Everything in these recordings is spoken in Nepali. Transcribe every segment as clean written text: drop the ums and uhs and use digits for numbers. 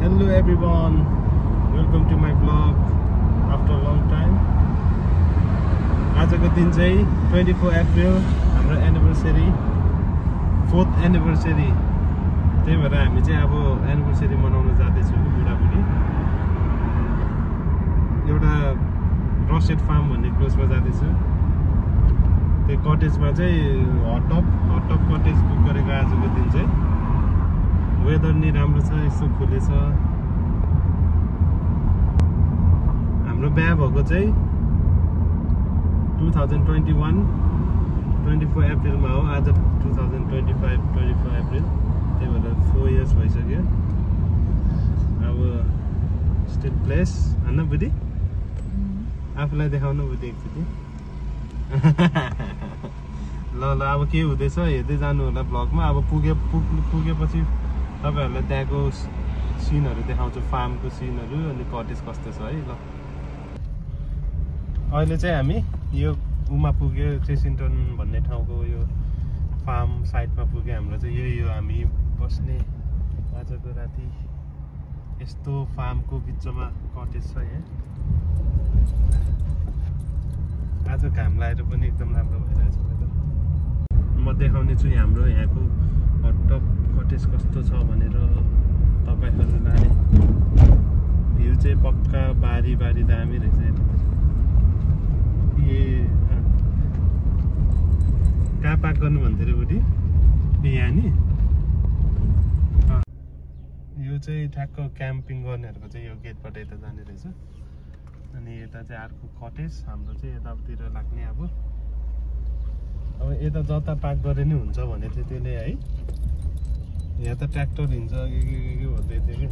Hello everyone, welcome to my vlog after a long time. आजको दिन चाहिँ 24 अप्रिल हाम्रो एनिभर्सरी 4th एनिभर्सरी। त्यही भएर हामी चाहिँ अब एनिभर्सरी मनाउन जाँदैछौँ बुढाबुढी। एउटा रसेट फार्म भन्ने प्लेसमा जाँदैछु। त्यो कटेजमा चाहिँ हट टप कटेज बुक गरेको आजको दिन चाहिँ। वेदर नि राम्रो छ, यसो खुलेछ। हाम्रो बिहा भएको चाहिँ 2021 24 अप्रिलमा हो। आज 2025 24 अप्रिल, त्यही भएर 4 इयर्स भइसक्यो। अब स्टिल प्लेस होइन बुढी? आफूलाई देखाउनु बुढी एकचोटि। ल अब के हुँदैछ हेर्दै जानु होला भ्लगमा। अब पुगेपछि तपाईहरुलाई त्यहाँको सिनहरु देखाउँछु, फार्मको सिनहरु अनि कटेज कस्तो छ है। ल अहिले चाहिँ हामी यो उमा पुग्यो, चेसिङटन भन्ने ठाउँको यो फार्म साइटमा पुग्यो। हाम्रो चाहिँ यो हामी बस्ने आजको राति यस्तो फार्मको बिचमा कटेज छ यहाँ। आज घाम लागेर पनि एकदम राम्रो भइरहेछ वेदर। म देखाउने छु हाम्रो यहाँको हटटप कटेज कस्तो छ भनेर तपाईहरुलाई। भ्यू चाहिँ पक्का बारी दामी रहेछ। कहाँ पार्क गर्नु भन्दै रे बुढी? यहाँ नि यो चाहिँ ठ्याक्क क्याम्पिङ गर्नेहरुको चाहिँ यो गेटबाट यता जाने रहेछ। अनि यता चाहिँ अर्को कटेज, हाम्रो चाहिँ यतातिर लाग्ने। अब यता जता पार्क गरे नि हुन्छ भने थियो त्यसले है। यहाँ त ट्र्याक्टर हिँड्छ के भन्दै थियो कि।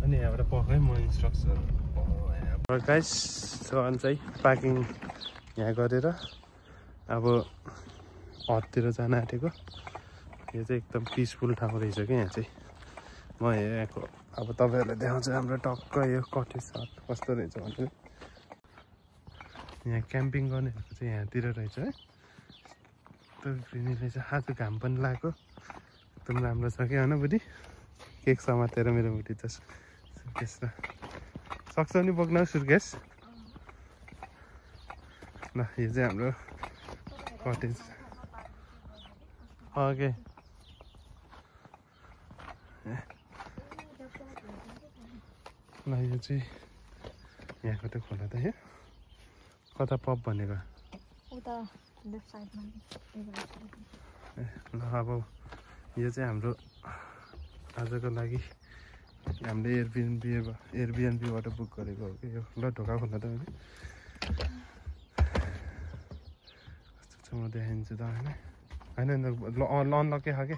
अनि यहाँबाट पक्कै म इन्स्ट्रक्सन गाइस सन चाहिँ पार्किङ यहाँ गरेर अब हटतिर जान आँटेको। यो चाहिँ एकदम पिसफुल ठाउँ रहेछ कि यहाँ चाहिँ। म यहाँको अब तपाईहरुलाई देखाउँछु हाम्रो टक्क यो कटेज हट कस्तो रहेछ भनेर। यहाँ क्याम्पिङ गर्नेहरुको चाहिँ यहाँतिर रहेछ है। ग्रिनी रहेछ। आज घाम पनि लागेको एकदम राम्रो छ कि होइन बुढी? केक समातेर मेरो बुढी त सुर्केस र सक्छ नि बोक्न सुर्केस। ल यो चाहिँ हाम्रो कटेज। ओके ल यो चाहिँ यहाँको त खोला त यहाँ कता पप भनेको उता लेफ्ट साइडमा। ल अब यो चाहिँ हाम्रो आजको लागि हामीले एयरबिएनबीबाट बुक गरेको हो कि यो। ल ढोका खोल्दा त मैले कस्तो छ म देखाइदिन्छु तपाईँलाई। होइन अनलकै छ कि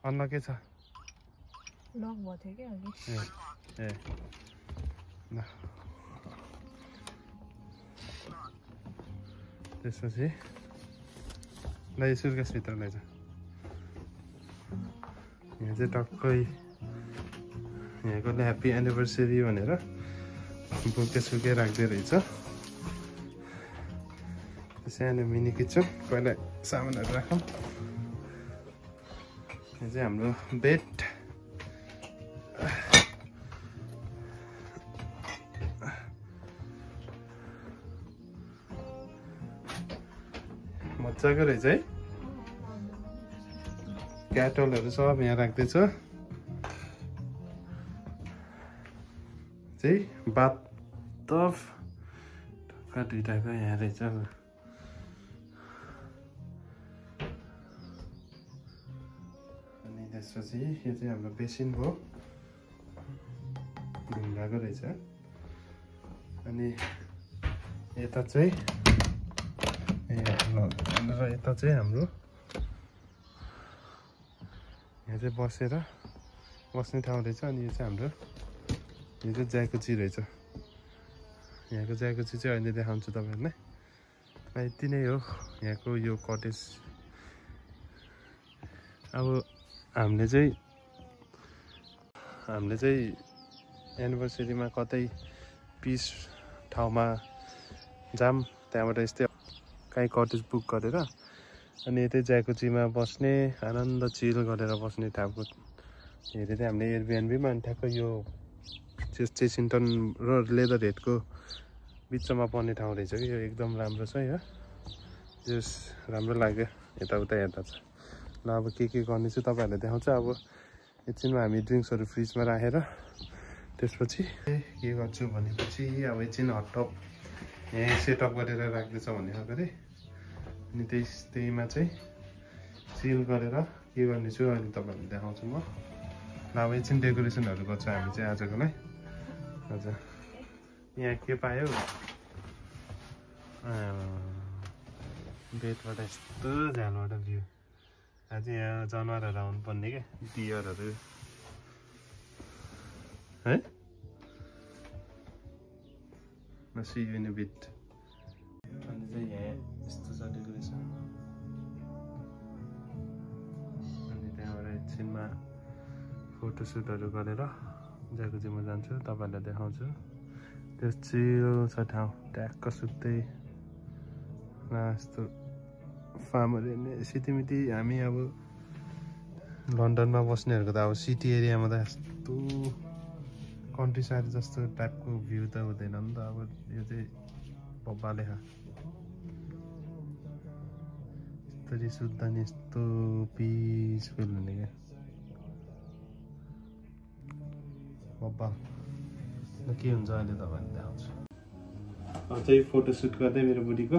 अनलकै छ। लक भएको थियो कि अघि। ए ल त्यसपछि ल यो सुर्केसभित्र लैजा। यहाँ चाहिँ टक्कै यहाँकोले ह्याप्पी एनिभर्सरी भनेर बुके राख्दै रहेछ। सानो मिनी किचन, पहिला सामानहरू राखौँ। यहाँ चाहिँ हाम्रो बेड। मजाको रहेछ है। क्याटलहरू सब यहाँ राख्दैछ। चाहिँ बाथटब ढोका दुईटाको यहाँ रहेछ। अनि त्यसपछि यो चाहिँ हाम्रो बेसिन हो, ढुङ्गाको रहेछ। अनि यता चाहिँ यता चाहिँ हाम्रो यहाँ चाहिँ बस्ने ठाउँ रहेछ। अनि यो चाहिँ हाम्रो यो चाहिँ ज्याकुची रहेछ। यहाँको ज्याकुची चाहिँ अहिले देखाउँछु तपाईँहरूलाई। यति नै हो यहाँको यो कटेज। अब हामीले चाहिँ एनिभर्सरीमा कतै पिस ठाउँमा जाम, त्यहाँबाट यस्तै काहीँ कटेज बुक गरेर अनि यतै ज्याकुचीमा बस्ने आनन्द चिल गरेर बस्ने टाइपको हेरेर हामीले एयरबिएनबीमा अनि ठ्याक्क यो चेसिङटन र लेदर हेडको बिचमा पर्ने ठाउँ रहेछ कि यो एकदम राम्रो छ यो जस राम्रो लाग्यो यताउता हेर्दा चाहिँ। ल अब के गर्नेछु तपाईँहरूलाई देखाउँछ। अब एकछिनमा हामी ड्रिङ्क्सहरू फ्रिजमा राखेर त्यसपछि के गर्छु भनेपछि अब एकछिन हटटप यहाँ सेटअप गरेर राख्दैछ भन्ने खालको अरे। अनि त्यहीमा चाहिँ सिल गरेर के गर्नेछु अहिले तपाईँहरूलाई देखाउँछु म। ल अब एकछिन डेकोरेसनहरू गर्छ हामी चाहिँ आजको नै। हजुर यहाँ के पायो बेडबाट यस्तो झ्यालबाट भ्यू। आज यहाँ जनावरहरू आउनु पर्ने क्या डियरहरू है। नसिने बिट अनि चाहिँ यहाँ यस्तो छ डेकोरेसन। अनि त्यहाँबाट एकछिनमा फोटोसुटहरू गरेर ज्याकुचीमा जान्छु तपाईँहरूलाई देखाउँछु। त्यो चिल छ ठाउँ ट्याक्क सुत्दै यस्तो फार्महरू हेर्ने सिटीमिटी। हामी अब लन्डनमा बस्नेहरूको त अब सिटी एरियामा त यस्तो कन्ट्री साइड जस्तो टाइपको भ्यू त हुँदैन नि त। अब यो चाहिँ बब्बाले खा यस्तरी सुत्दा नि यस्तो पिसफुल हुने क्या बब्बा। के हुन्छ अहिले तपाईँहरूले देखाउँछु। अझै फोटोसुट गर्दै मेरो बुढीको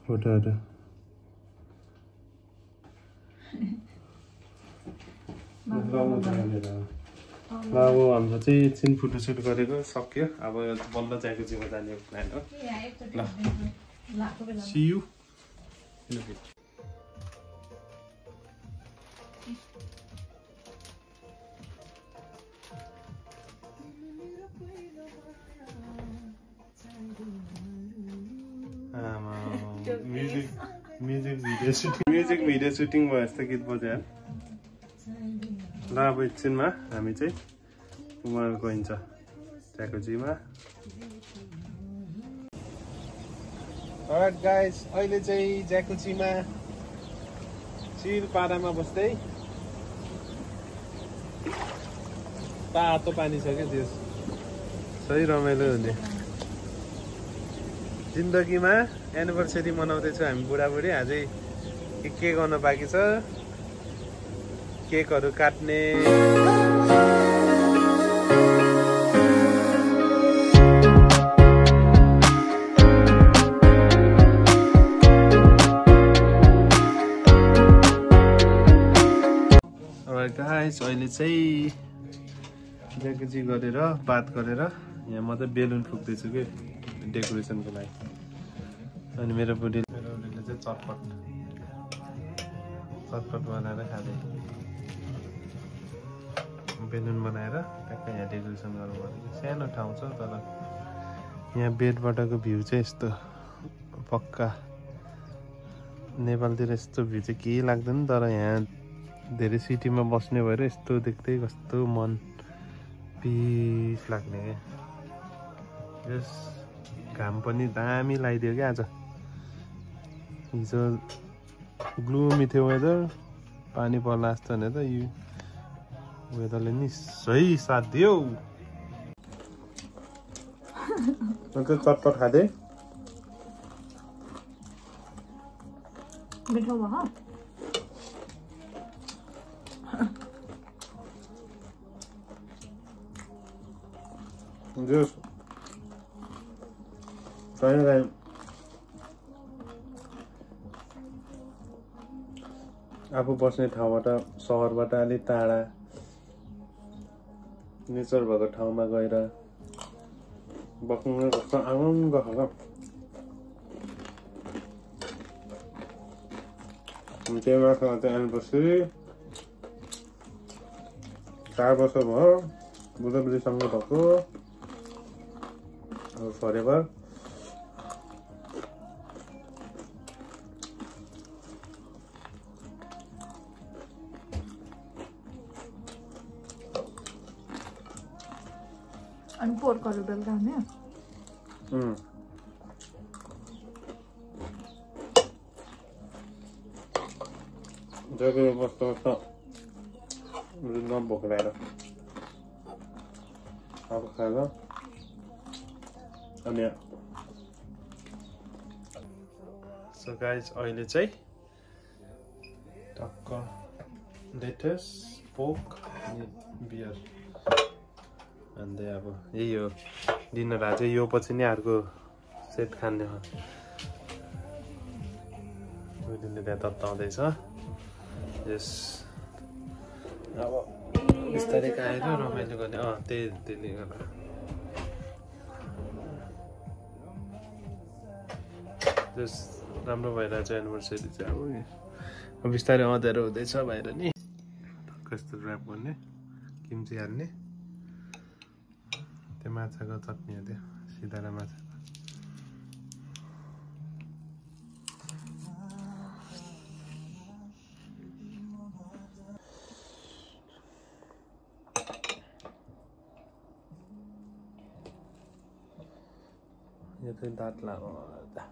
फोटोहरू ल अब हाम्रो चाहिँ एकछिन फोटोसुट गरेको सक्यो। अब बल्ल ज्याकुचीमा जाने प्लान हो। ल see you. Music video shooting भयो जस्तो गीत बज्यो। ल अब एकछिनमा हामी चाहिँ गइन्छ ज्याकुचीमा। अलराइट गाइस, अहिले चाहिँ ज्याकुचीमा चिल पारामा बस्दै तातो पानी छ क्या त्यो सही रमाइलो हुने। जिन्दगीमा एनिभर्सरी मनाउँदैछौँ हामी बुढाबुढी। अझै के गर्न बाँकी छ, केकहरू काट्ने। गाइस अहिले चाहिँ ज्याकुची गरेर बात गरेर यहाँ म चाहिँ बेलुन फुक्दैछु कि डेकोरेसनको लागि। अनि मेरो बुढीले चाहिँ चटपट बनाएर खाँदै बेलुन बनाएर ट्याक्क यहाँ डेकोरेसन गर्नु पर्यो। सानो ठाउँ छ तर यहाँ बेडबाटको भ्यू चाहिँ यस्तो पक्का। नेपालतिर यस्तो भ्यू चाहिँ केही लाग्दैन, तर यहाँ धेरै सिटीमा बस्ने भएर यस्तो देख्दै कस्तो मन पिस लाग्ने क्या। यस घाम पनि दामी लगाइदियो क्या आज। हिजो ग्लुमी थियो वेदर, पानी पर्ला जस्तो भने त यो वेदरले नि सही साथ दियो। चटपट खाँदै मिठो भयो। Just kayaknya kayak आफू बस्ने ठाउँबाट सहरबाट अलिक टाढा नेचर भएको ठाउँमा गएर बस्नु कस्तो आनन्द खालको। त्यही मात्र चाहिँ एनिभर्सरी 4 वर्ष भयो बुढाबुढीसँग भएको अब फरेभर अनि पोर्कहरू बेलुका हुने जब मस्त मस्त नभोक लगाएर अब खाएर अनि सो गाइज अहिले चाहिँ टक्क लेटस पोक अनि बियर अन्त अब यही हो डिनर आज यो पछि नै अर्को सेट खाने हो दुईदिनले त्यहाँ तत्ताउँदैछ यस अब बिस्तारै खाएर रमाइलो गर्ने त्यसले गर्दा जस राम्रो भइरहेछ एनिभर्सरी चाहिँ अब बिस्तारै अँध्यारो हुँदैछ बाहिर नि कस्तो ऱ्याप गर्ने किम्ची हाल्ने त्यो माछाको चटनी हो त्यो सिधारा माछाको यो चाहिँ दाँत लाग्दा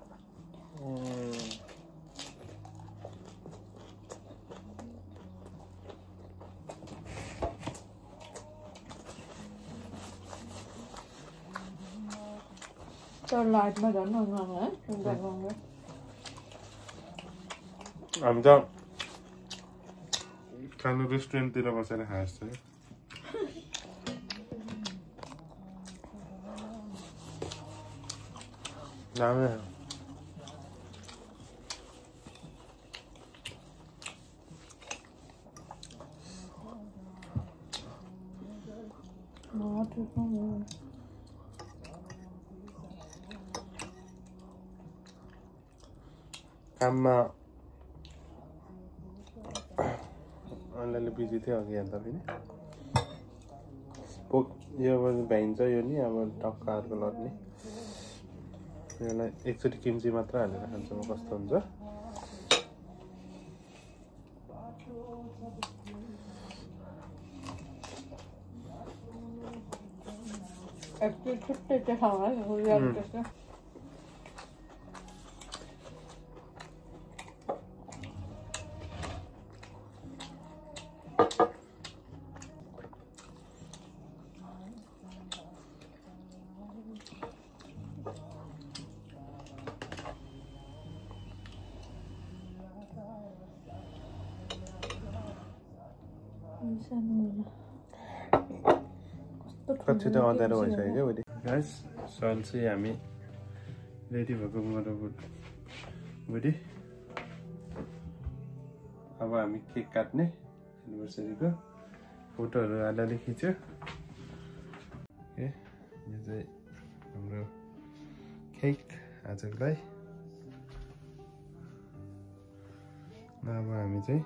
तर लाइटमा झन् है हामी त खानु रेस्टुरेन्टतिर बसेर खाएको छ राम्रै काममा अलिअलि बिजी थियो अघि अन्त फेरि पोक यो भ्याइन्छ यो नि अब टक्क अर्को लट्ने यसलाई एकचोटि किम्ची मात्र हालेर खान्छु म कस्तो हुन्छ कति त अँध्यारो भइसक्यो क्या गाइस सल चाहिँ हामी रेडी भएको मेरो बुढी अब हामी केक काट्ने एनिभर्सरीको फोटोहरू अलिअलि खिच्यो ओके यो चाहिँ हाम्रो केक आजको लागि अब हामी चाहिँ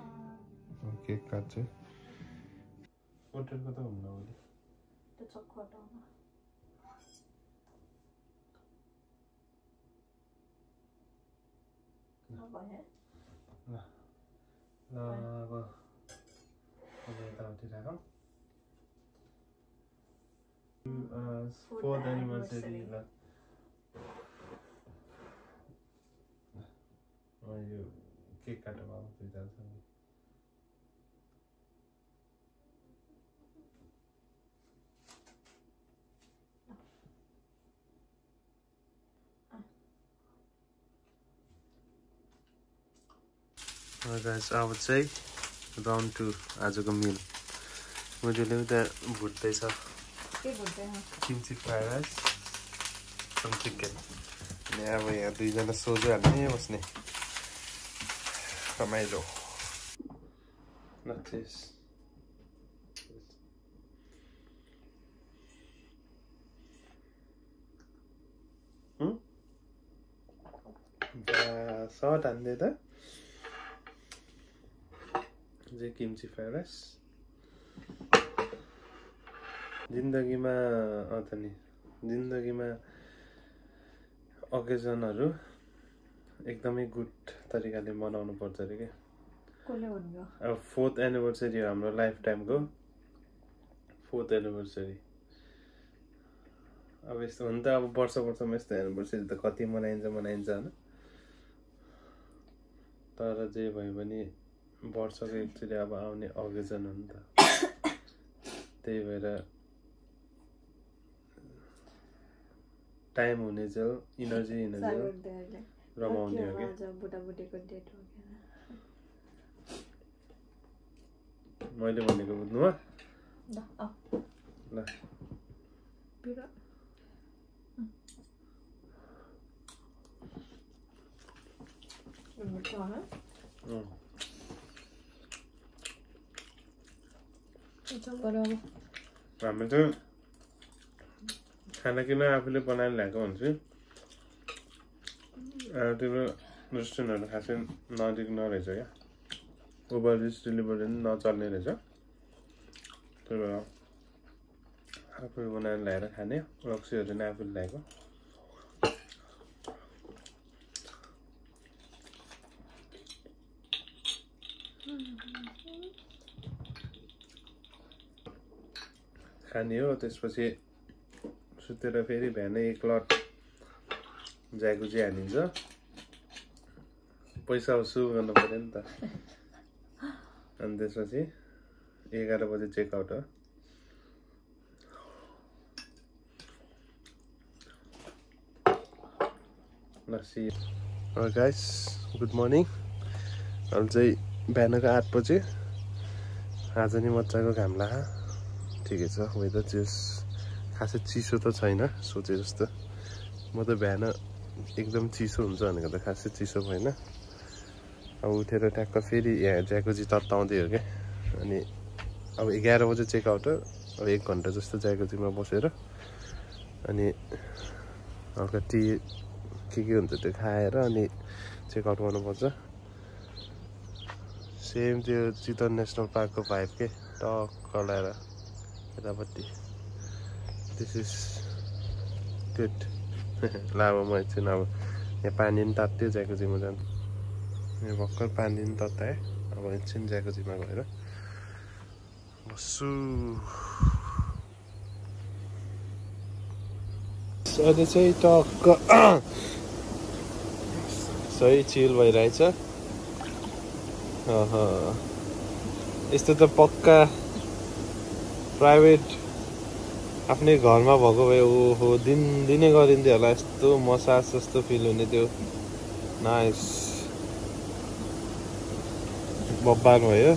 केक काट्छौँ पोर्ट्रेटको त हुन्न होला त्यो चक्कु हटाउन अब यताउति राखौँ फोर्थ एनिभर्सरी ल यो केक काटेर आउँछु जान्छ guys अब चाहिँ राउन्ड 2 आजको मिल मुजुले उता भुट्दैछ किम्ची फ्राई राइस सम चिकन अनि अब यहाँ दुईजना सोझो हाल्ने बस्ने रमाइलो नचेस सर्ट हान्ने त kimchi fried rice जिन्दगीमा जिन्दगीमा ओकेजनहरू एकदमै गुड तरिकाले मनाउनु पर्छ अरे के। कसले भन्यो? अब 4th एनिभर्सरी हो हाम्रो लाइफ टाइमको 4th एनिभर्सरी। अब यस्तो हुन त अब वर्षमा यस्तो एनिभर्सरी त कति मनाइन्छ होइन, तर जे भयो भने वर्षको एकचोटि अब आउने ओकेजन हो नि त। त्यही भएर टाइम हुने चाहिँ इनर्जी रमाउने हो कि। मैले भनेको बुझ्नुभयो? ल हामी त खानापिना आफूले बनाएर ल्याएको हुन्छु। त्यो रेस्टुरेन्टहरू खासै नजिक नरहेछ क्या, उबर इट्स डेलिभरी पनि नचल्ने रहेछ। त्यही भएर आफूले बनाएर ल्याएर खाने। रक्सीहरू नै आफूले ल्याएको। खाने हो, त्यसपछि सुतेर फेरि बिहानै 1 लट ज्याकुजी हानिन्छ। पैसा वसुल गर्नु पर्यो नि त। अनि त्यसपछि 11 बजे चेकआउट हो। लस्सी। Guys good morning. अहिले चाहिँ बिहानको 8 बजे। आज नि मजाको घाम लाग्यो। ठिकै छ वेदर। खासै चिसो त छैन सोचे जस्तो। म त बिहान एकदम चिसो हुन्छ भनेको त खासै चिसो भएन। अब उठेर ट्याक्क फेरि यहाँ ज्याकुजी तताउँदै हो क्या। अनि अब 11 बजे चेकआउट हो। अब 1 घन्टा जस्तो ज्याकुजीमा बसेर अनि हल्का टी के हुन्छ त्यो खाएर अनि चेकआउट गर्नुपर्छ। सेम त्यो चितवन नेसनल पार्कको भाइब के टक्क लगाएर यतापट्टि। This is good. लामो म एकछिन अब यहाँ पानी पनि तात्यो ज्याकुजीमा जानु। यहाँ भर्खर पानी पनि तताएँ। अब एकछिन ज्याकुजीमा गएर बस्छु। अहिले चाहिँ टक्क सही चिल भइरहेछ। यस्तो त पक्का प्राइभेट आफ्नै घरमा भएको भए ओहो दिनै गरिन्थ्यो होला। यस्तो मसाज जस्तो फिल हुने त्यो। नाइस बब्बाल भयो।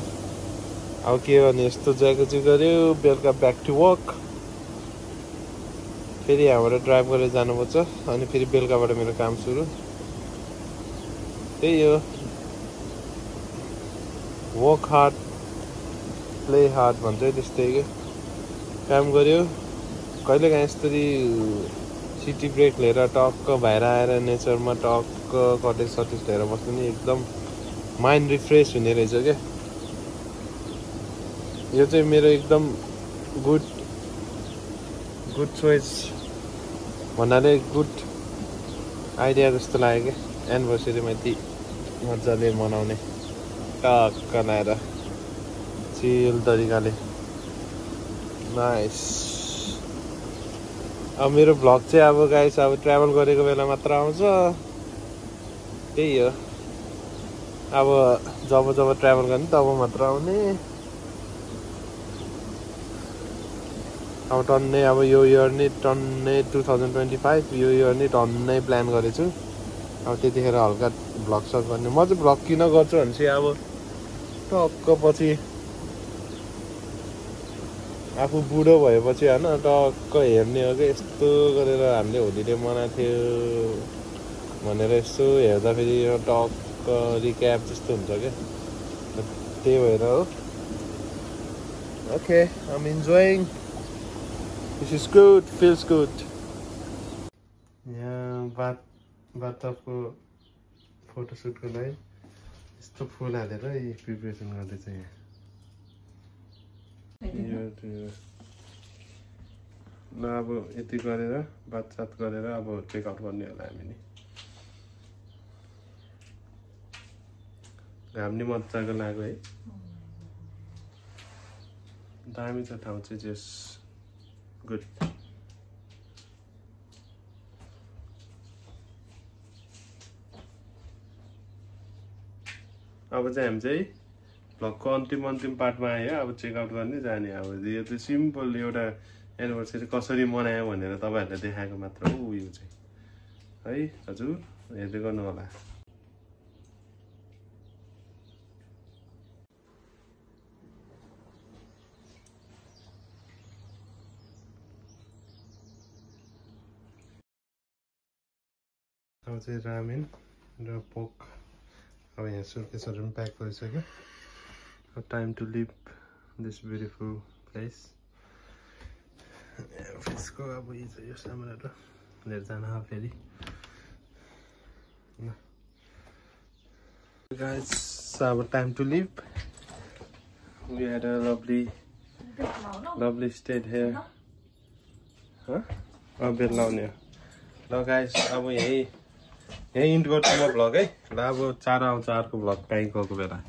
अब के गर्ने, यस्तो ज्याकुजी गऱ्यो। बेलुका ब्याक टु वर्क। फेरि यहाँबाट ड्राइभ गरेर जानुपर्छ। अनि फेरि बेलुकाबाट मेरो काम सुरु। त्यही हो, वर्क हार्ड प्ले हार्ड भन्छ त्यस्तै क्या। काम गऱ्यो कहिलेकाहीँ यस्तरी सिटी ब्रेक लिएर टक्क बाहिर आएर नेचरमा टक्क कटेज सटेज लिएर बस्नु नि एकदम माइन्ड रिफ्रेस हुने रहेछ क्या। यो चाहिँ मेरो एकदम गुड चोइस भन्नाले गुड आइडिया जस्तो लाग्यो क्या। एनिभर्सरीमा यति मजाले मनाउने टक्क लाएर चिल तरिकाले। नाइस। अब मेरो भ्लग चाहिँ अब गाइस अब ट्राभल गरेको बेला मात्र आउँछ। त्यही हो, अब जब ट्राभल गर्ने तब मात्र आउने। अब टन्नै अब यो इयर नै टन्नै 2025 यो इयर नै टन्नै प्लान गरेछु। अब त्यतिखेर हल्का भ्लग सक गर्ने। म चाहिँ भ्लग किन गर्छु भने चाहिँ अब टक्क पछि आफू बुढो भएपछि होइन टक्क हेर्ने हो कि यस्तो गरेर हामीले होलिडे मनाएको थियो भनेर यसो हेर्दाखेरि यो टक्क रिक्याप जस्तो हुन्छ क्या। त्यही भएर हो। Okay I am enjoying. This is good, feels good. यहाँ बाथटबको फोटोसुटको लागि यस्तो फुल हालेर प्रिपरेसन गर्दैछ यहाँ। ल अब यति गरेर बातचात गरेर अब चेकआउट गर्ने होला हामी नि। घाम नि मजाको लाग्यो है। दामी छ ठाउँ चाहिँ जस गुड। अब चाहिँ हामी चाहिँ भ्लगको अन्तिम पार्टमा आयो। अब चेकआउट गर्ने जाने। अब यो चाहिँ सिम्पल एउटा एनिभर्सरी कसरी मनायो भनेर तपाईँहरूलाई देखाएको मात्र हो यो चाहिँ है। हजुर हेर्दै गर्नु होला। अब चाहिँ रामेन र पोक अब यहाँ सुर्केसहरू पनि प्याक गरिसक्यो। अब time to leave this beautiful place. फेसको अब यो सामानहरू लिएर जान फेरि। Guys, अब time to leave. We had a lovely stay here. Bed लाउने हो। ल गाइस अब यही इन्ड गर्छु म भ्लग है। ल अब चार आउँछ अर्को भ्लग कहीँ गएको बेला।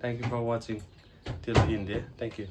Thank you for watching till the end. Thank you.